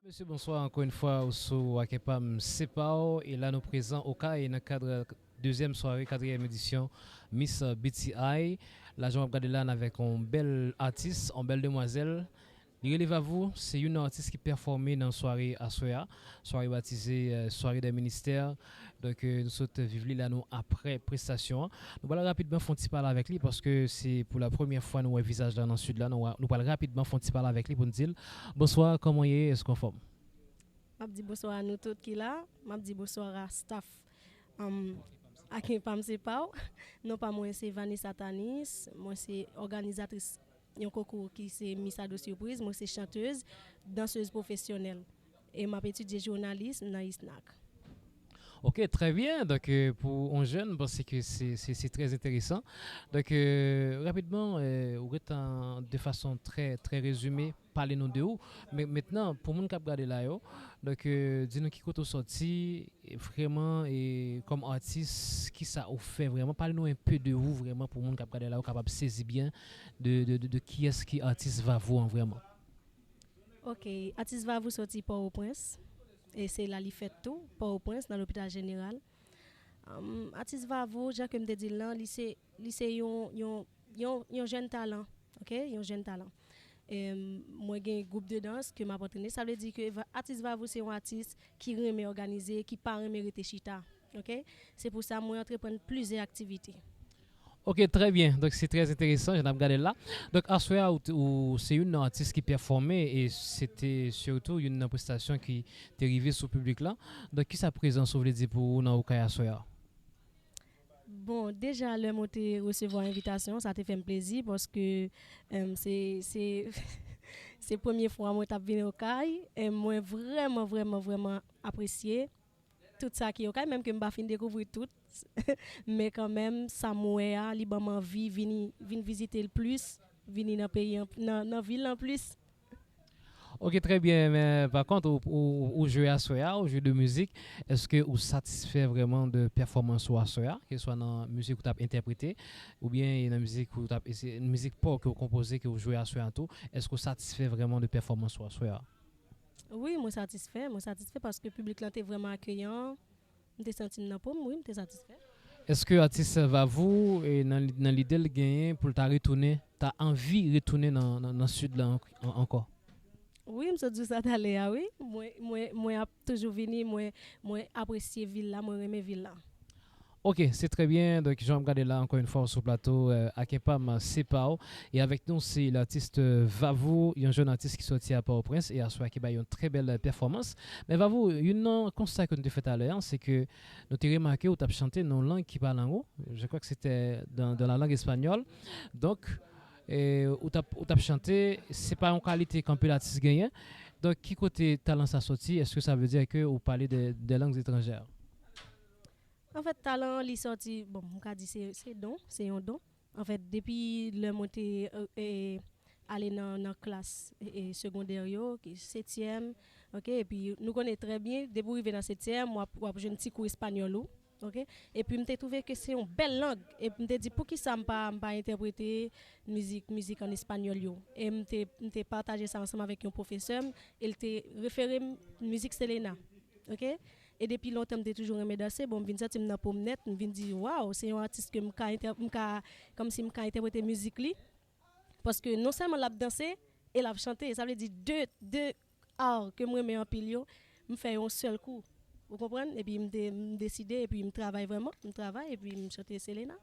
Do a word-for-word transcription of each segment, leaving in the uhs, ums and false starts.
Mesye, bonswa ankò yon fwa ou sou Ak Enpam, se pa w. E la nou prezan Okay nan kad dezyèm sware katriyèm edisyon Miss B T I. La jan w ap gade la n avèk yon bèl atis, yon bèl demwazèl. Li rele Vavou, se youn nan atis ki pèfòme nan sware aswè a. Sware batize, euh, sware dè ministè. Donk, euh, nou sot viv li la nou aprè prestasyon an. Nou pral rapidman fè yon ti pale avèk li paske se pou la premyè fwa nou wè vizaj la nan sid la. Nou, wa- nou pral rapidman fè yon ti pale avèk li pou n di l, bonswa, kòman w ye? Èske w anfòm? M ap di bonswa a nou tout ki la. M ap di bonswa a staff, um, Ak Enpam se pa w. Non pa mwen se Vanessa Tanis. Mwen se òganizatris yon konkou ki se Miss Ado Surprise. Mwen se chantez, dansez pwofesyonèl. E m ap etidye jounalis nan ISNAC. Ok, trè byen. Donk, euh, pou yon jèn, m panse ke se, se, se trè enteresan. Donk, euh, rapidman, euh, ou gentan de fason trè, trè rezime, pale nou de ou. Men mentnan, pou moun k ap gade la yo, donk, euh, di nou ki kote w sòti, e vrèman, e kòm atis, kisa ou fè vrèman? Pale nou enpe de ou vrèman pou moun k ap gade la yo kapab sezi byen de, de, de, de kiyès ki atis Vavou an vrèman. Ok, atis Vavou sòti Pòtoprens. E se la li fèt tou, Pòtoprens, nan lopital jeneral. Um, atis Vavou, jan ke m te di l lan, li se, li se yon, yon, yon, yon jèn talan. Ok, yon jèn talan. E mwen gen gwoup de dans ke m ap antrene. Sa vle di ke va- atis Vavou se yon atis ki renmen òganize, ki pa renmen rete chita. Ok, se pou sa mwen antreprann plizyè aktivite. Ok, trè byen. Donk, se trè enteresan, jan n ap gade l la. Donk, aswè a, ou, ou se youn nan atis ki pèfòme e se te sitou youn nan prestasyon ki te rive sou piblik la. Donk, kisa prezans ou vle di pou ou nan Okay aswè a? Bon, deja, lè mwen te resevwa envitasyon, sa te fè m plezi paske, em, se, se, se premye fwa mwen t ap vin Okay. Em, mwen vrèman, vrèman, vrèman apresye tout sa ki Okay, menm ke m pa fin dekouvri tout. Men kanmenm, sa m wè a, li ban m anvi vini, vin vizite l plis, vini nan peyi an, nan, nan vil lan plis. Ok, trè byen, men pa kont, ou, ou, ou jwe aswè a, ou jwe de mizik. Èske ou satisfè vrèman de pèfòmans ou aswè a, keswa nan mizik ou t ap entèprete, oubyen nan mizik ou t ap, mizik pa w ke w konpoze, ke w jwe aswè a tou? Èske ou satisfè vrèman de pèfòmans ou aswè a? Wi, mwen satisfè, mwen satisfè paske piblik lan te vrèman akeyan. M te santi m nan po m, wi, m te satisfè. Èske atis Vavou, e, nan, nan lide l genyen pou l ta retounen, ta anvi retounen nan, nan, nan sid la an- an- ankò? Wi, m sot di w sa talè a, wi. Mwen, mwen, mwen ap toujou vini, mwen, mwen apresye vil la, mwen renmen vil la. Ok, se trè byen. Donk, jan w ap gade la, ankò yon fwa, sou plato, euh, Ak Enpam, se pa w. E avèk nou, se latis, euh, Vavou, yon jèn atis ki sòti a Pòtoprens e aswè a ki bay yon trè bèl, euh, pèfòmans. Men Vavou, youn nan konsta ke nou te fè talè a, se ke nou te remake ou t ap chante nan yon lang ki pa lang ou. Je crois que c'était dans, dans la langue espagnole. Donk, e, ou t ap, ou t ap chante, se pa yon kalite ke anpil atis genyen. Donk, ki kote talan sa sòti? Èske sa vle di ke ou pale de, de langues étrangères? Anfèt, talan an, li sòti, bon, m ka di se, se don, se yon don. Anfèt, depi lè mwen te, e, e, ale nan, nan klas, e, e, segondè yo, ki setyèm, ok, epi nou konnen trè byen, depi w rive nan setyèm, w ap, w ap jwenn ti kou espanyòl ou, ok, epi m te twouve ke se yon bèl lang, epi m te di, poukisa m pa, m pa entèprete mizik, mizik an espanyòl yo? E m te, m te pataje sa ansanm avèk yon pwofesè m, e l te refere m mizik Selena, ok? E depi lontan, m te toujou renmen danse, bon, m vin santi m nan po m nèt, m vin di, waw, se yon atis ke m ka entè-, m ka, kòmsi m ka entèprete mizik li, paske non sèlman l ap danse, e l ap chante, sa vle di de, de art ke m renmen anpil yo, m fè yo yon sèl kou. Ou konprann? Epi m de-, m deside, epi m travay vrèman, m travay, epi m chante Selena.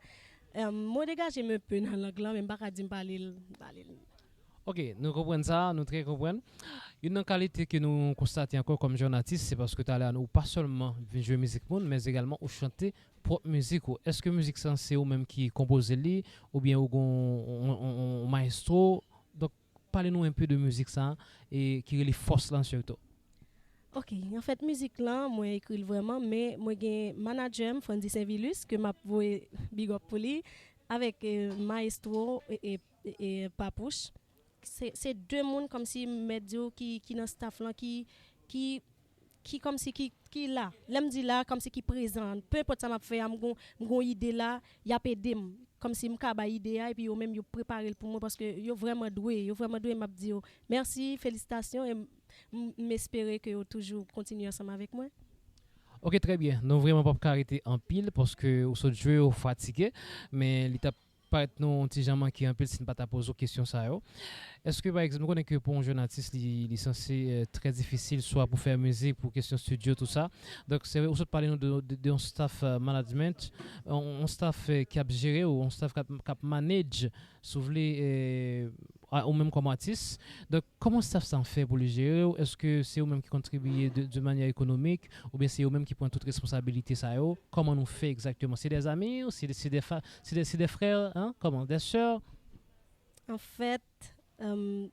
Em, mwen degaje m enpe nan lang lan, men m pa ka di m pale l, m pale l. Ok, nou konprann sa, nou trè konprann. Youn nan kalite ke nou konstate ankò kòm jèn atis, se paske talè a ou pa sèlman vin jwe mizik moun, men egalman ou chante pwòp mizik ou. Èske mizik sa se ou menm ki konpoze li, oubyen ou gon yon, yon, yon, yon mayestwo? Donk, pale nou enpe de mizik sa, e ki rele Fòs lan sitou. Ok, anfèt, mizik lan, mwen ekri l vrèman, men mwen gen manadjè m, Frandy Sainvilus, ke m ap voye big up pou li, avèk, e, mayestwo, e, e, e, e, Papouch. Se, se de moun kòmsi m mèt di w ki, ki nan staff lan, ki, ki, ki kòmsi ki, ki la. Lè m di la, kòmsi ki prezan. Pe enpòt sa m ap fè a, m gon, m gon ide la, y ap ede m. Kòmsi m ka bay ide a, epi yo menm yo prepare l pou mwen, paske yo vrèman dwe, yo vrèman dwe, m ap di yo mèsi, felisitasyon, e m, M, m espere ke yo toujou kontinye ansanm avèk mwen. Ok, trè byen. Nou vrèman p ap ka rete anpil paske ou sot jwe, ou fatige, men li t ap parèt nou yon ti jan manke anpil si n pa ta poze w kesyon sa yo. Èske, pa egzanp, nou konnen ke pou yon jèn atis, li, li sanse eh, trè difisil, swa pou fè mizik, pou kesyon studio, tou sa. Donk, se vre, ou sot pale nou de, de, de yon staff eh, management, yon, yon staff eh, k ap jere w, yon staff k ap, k ap manage, si w vle, eh, a- ou menm kòm atis. Donk, kòman staff sa an fè pou li jere w? Èske se ou menm ki kontribiye de, de manyè ekonomik, oubyen se yo menm ki pran tout responsabilite sa yo? Kòman nou fè egzakteman? Se des amis, se de, se de, fa- se de, se de frè, hein? Kòman? Des sœurs? Anfèt, um,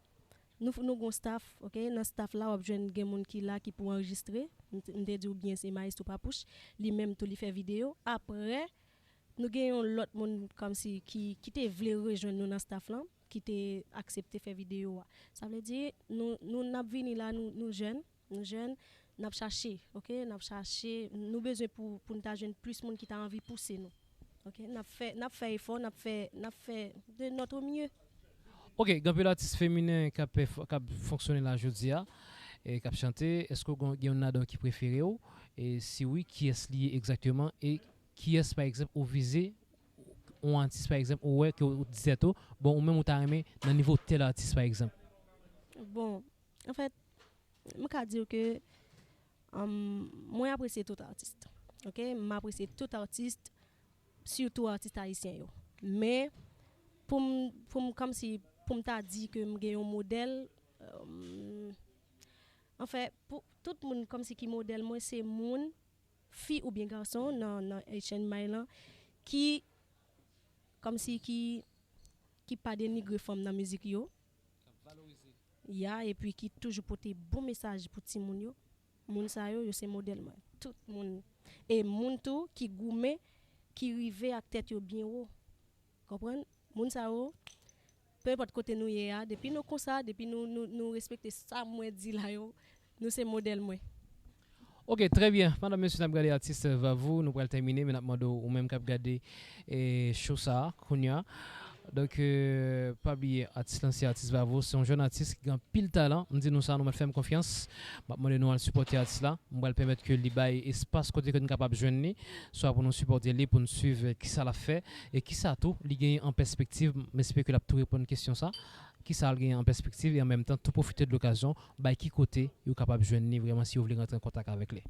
nou, nou gon staff, ok? Nan staff la, w ap jwenn gen moun ki la ki pou anrejistre. M t- m te di w byen, se Maestro Papouch. Li menm tou, li fè videyo. Apre, nou gen yon lòt moun kòmsi ki, ki te vle rejwenn nou nan staff lan, ki te aksepte fè videyo a. Sa vle di, nou, nou n ap vini la, nou, nou jèn, nou jèn, n ap chache, ok? N ap chache, nou bezwen pou, pou n ta jwenn plis moun ki ta anvi pouse nou. Ok, n ap fè, n ap fè efò, n ap fè, n ap fè de notre mieux. Ok, gen anpil atis feminen k ap, pèf- k ap fonksyone la jodi a, e k ap chante. Èske w gen, gen youn ladan yo ki prefere w? E si wi, kiyès li ye egzakteman? E kiyès, pa egzanp, ou vize, yon atis, pa egzanp, ou wè ke ou di tèt ou, bon, ou menm ou ta renmen nan nivo tèl atis, pa egzanp? Bon, anfèt, m ka di w ke um, mwen apresye tout atis. Ok, m apresye tout atis, sitou atis ayisyen yo. Men, pou m, pou m kòmsi, pou m ta di ke m gen yon modèl, um, anfèt, pou tout moun kòmsi ki modèl mwen, se moun, fi oubyen gason nan, nan Haitian Mind lan, ki, kòmsi ki, ki pa denigre fanm nan mizik yo. Ya, epi ki toujou pote bon mesaj pou timoun yo. Moun sa yo, yo se modèl mwen. Tout moun. E moun tou ki goumen, ki rive ak tèt yo byen wo. Konprann? Moun sa yo, pe enpòt kote nou ye a, depi nou konsa, depi nou, nou, nou respekte sa mwen di la yo, nou se modèl mwen. Ok, trè byen. Madanm, mesye, n ap gade atis Vavo, nou pral tèmine, men n ap mande w, ou menm k ap gade eh, show sa a, kounye a. Donk, eh, pa bliye, atis lan se atis Vavo, se yon jèn atis ki gen anpil talan. M di nou sa, nou mèt fè m konfyans. M ap mande nou al sipòte atis la. M pral pèmèt ke li bay espas kote ke n kapab jwenn li, swa pou nou sipòte li, pou n swiv eh, kisa l ap fè, e kisa tou li genyen an pèspektiv. M espere ke l ap tou reponn kesyon sa. Kisa l genyen an pèspektiv e an menm tan tou pwofite de lokazyon, bay ki kote yo kapab jwenn li vrèman si yo vle rantre an kontak avèk li.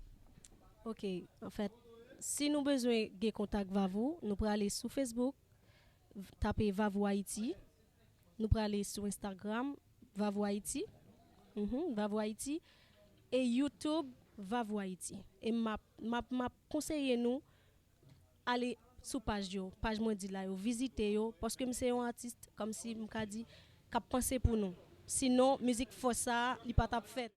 Ok, anfèt, si nou bezwen gen kontak Vavo, nou prale sou Facebook, v- tape Vavo Haiti. Nou prale sou Instagram, Vavo Haiti. Mhm, Vavo Haiti. E YouTube, Vavo Haiti. E m ap, m ap, m ap konseye nou ale sou paj yo, paj mwen di la yo, vizite yo, paske m se yon atis, kòmsi m ka di, k ap panse pou nou. Sinon, mizik fòs sa a, li pa t ap fèt.